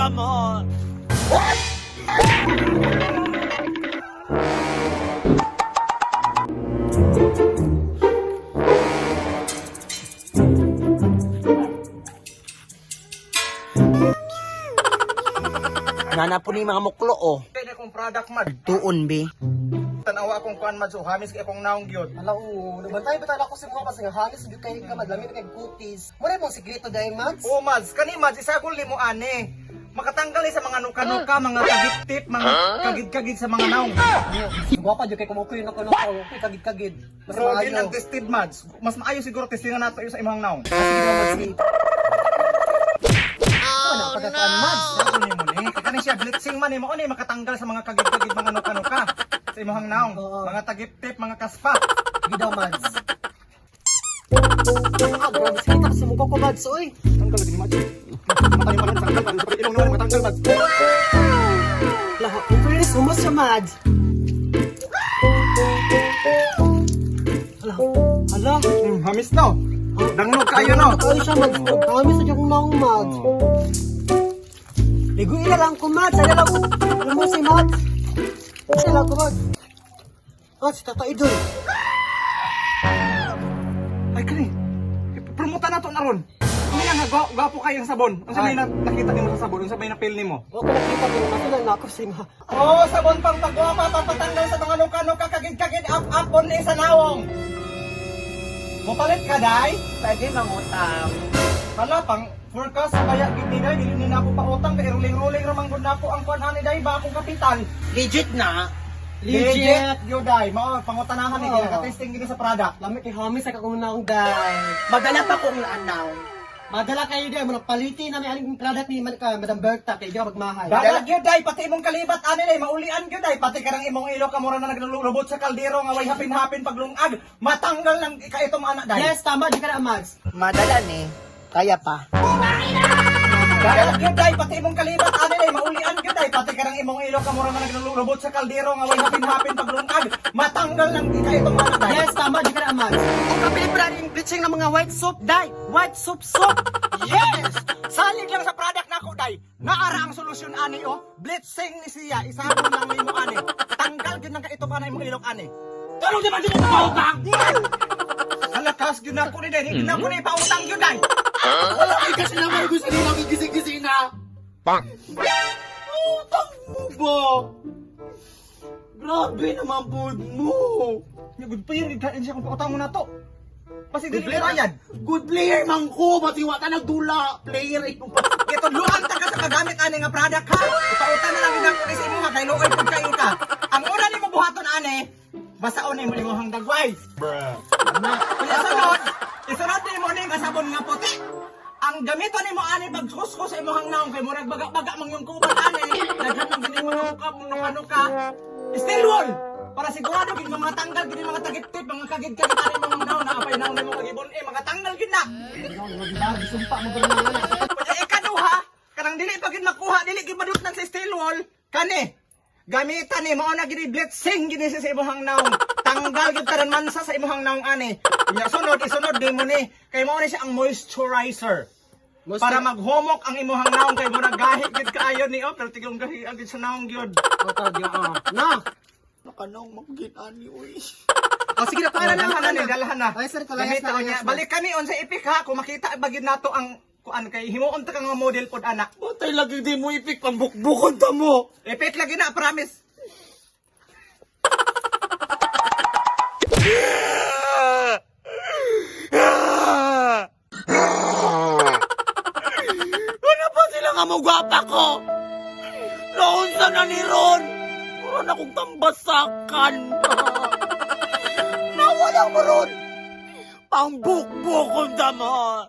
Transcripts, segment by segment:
damo. Nana po ni mga muklo oh. Kay na akong product man. Tuon be. Tanawa akong kuan man so hamis kay akong naong gyud. Ala, oo. Nabantay ba talaga ako sa mga kasi nga halos gyud kay ka madlami na kay kutis. Mura mong sikreto dahil, Mads. Oh Mads, kani Mads isagol nimo ani. Makatanggal eh sa mga nuka-nuka, mga kagit-tip, mga kagid-kagid sa mga naong. Gwapa jud kay kumukoy na kuno ko, okay kagid-kagid. Mas Pero maayo. din ang tested Mads. Mas maayo siguro testingan nato yun sa imong naong. Ah, sige na, Mads. Sige. Oh, no. Mads. Isagol nimo ni. Kay kani siya blitzing man nimo ni makatanggal sa mga kagid-kagid, mga nuka-nuka sa imong naong, Oo. mga tagip-tip, mga kaspa. Sige daw, Mads. Ah, grabe sakit ako sa mukha ko, Mads. Oy. Tanggal lagi ni Mads. Matanggal pa tanggal pa sa ilong naman matanggal Mads. Lahat. In fairness, humas siya, Mads. Hala. Hala. Hamis no. Dangnog kayo no. Kayo siya, Mads. Kami sa diyang naong, Mads. Ligo ila lang ko, Mads. Ala lang ko. Alam mo si Mads. Ala lang ko, Mads. Mads, Tata Idol. Ay kani. Promote na to na ron. Hindi nga gwapo kayo ang sabon. Unsa may nakita nimo sa sabon? Unsa may napil nimo? Huwag ko nakita pero kaso lang nako si Ma. Oh, sabon pang pagwapa, pampatanggal sa mga nuka-nuka, kagid-kagid, up-up ni sa nawong. Mupalit ka, day? Pwede mangutang. Hala, pang forecast, kaya gid ni day, dili ni na ako pautang, kay ruling-ruling ramang gud nako ang kuan ani day, ba akong kapital. Legit na. Legit, yo day. Mao pangutanahan ni Oo. kaya testing gini sa product. Lami kay homie sa kakunang day. Madala pa kong naanaw. Madala kayo day, mga paliti na may aling product ni Madam Berta kay di ka magmahal. Dala gyud day, pati imong kalibat ani day, maulian gyud day, pati kanang imong ilok ka mura na naglulubot sa kaldero nga way hapin-hapin paglungag, matanggal lang ka itong anak day. Yes, tama di ka na, Mads. Madala ni. Kaya pa. Dala gyud day, pati imong kalibat ani day, maulian gyud day, pati kanang imong ilok ka mura na naglulubot sa kaldero nga way hapin-hapin paglungag, matanggal lang ka itong anak day. Yes, tama di ka na, Mads. Ang kapili pa rin bleaching ng mga white soap, day. White soap soap. Yes! Salig lang sa product nako day. Naara ang solusyon ani oh. Blitzing ni siya, isabon lang nimo ani. Tanggal gyud nang kaitong ana imong ilok ani. Tanong di ba di mo pautang? Halakas gyud nako ni day, hindi nako ni pautang gyud day. Wala kay kasi na may gusto nila gising-gising na. Bang! Utang mo ba? Grabe naman po mo. Ya, good player gid ka siya kung pautang mo na to. Basig dili mo bayad. Good player man ko, pati wa ka nagdula. Player ito pa. Itudluan ta ka sa kagamit ani nga product ha. Ipautan na lang gid nako ni sa imuha kay luoy pud kayo ka. Ang una nimo buhaton ani, basaon nimo imong dagway. Bruh. Isunod, isunod nimo ni nga sabon nga puti. Ang gamiton nimo ani pagkuskus sa imong naong kay murag baga-baga mang yung kubat ani. Daghan man gid mga muka mong ano ka. Steel wool. Para sigurado gid mga tanggal gid mga tagip-tip, mga kagid-kagid ani mga naong na apay naong nimo kagibon eh mga tanggal gid na. Sumpa mo ba na? Kaya ikaduha, kanang dili pa gid makuha, dili gid madutnan sa steel wall, kani. Gamitan ni mao na gid blitzing gid sa imong naong. Tanggal gid tanan mansa sa imong naong ani. Unya sunod isunod nimo ni kay mao ni siya ang moisturizer. Para maghumok ang imong naong kay murag gahi gid kaayo ni oh, pero tigong gahi ang gid sa naong gyud. Na. Nakanong magginani, uy. Oh, sige na, para na. Dalhan na ni, dalhan na. Ay, sir, kalayas Gamiton na, niya. kalayas na. Balik kami on sa ipik ha, kung makita ba gid nato ang kuan kay himuon ta ka nga model pod ana. Batay lagi di mo ipik pambukbukon ta mo. Ipik lagi na, promise. Ano pa sila nga mo gwapa ko? Naunsa na ni Ron? Ron akong tambasakan. Nawala mo Ron. Pangbukbukon ta mo.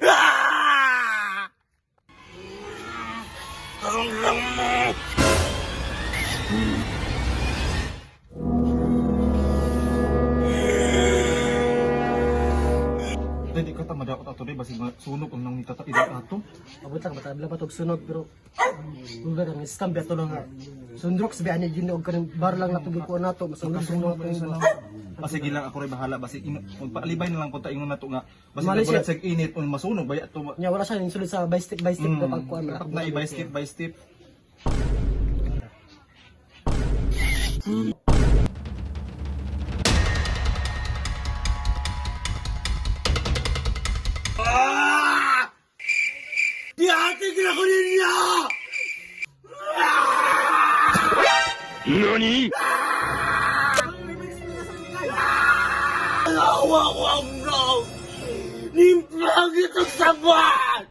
Ah! Ang lang mo. Dili ka ta madakot ato day basig sunog ang nang nitata ida ato. Abot lang bata ba tog sunog pero Uga kang scam ba to lang nga. Sundrox ba ani ginog kanang bar lang natugod ko nato masunog sunog na. Ah, sige lang, ako rin bahala. Basi, magpaalibay na lang punta ingon na to nga. Basi Mali nagulat siya. sa init, o masunog, baya to. Nya wala siya sulod sa by step by step kapag kuan. Dapat na i-by step by step. Gihatid na ko ninyo! NANI?! Awa ko ang loob! Nimplang itong sabat!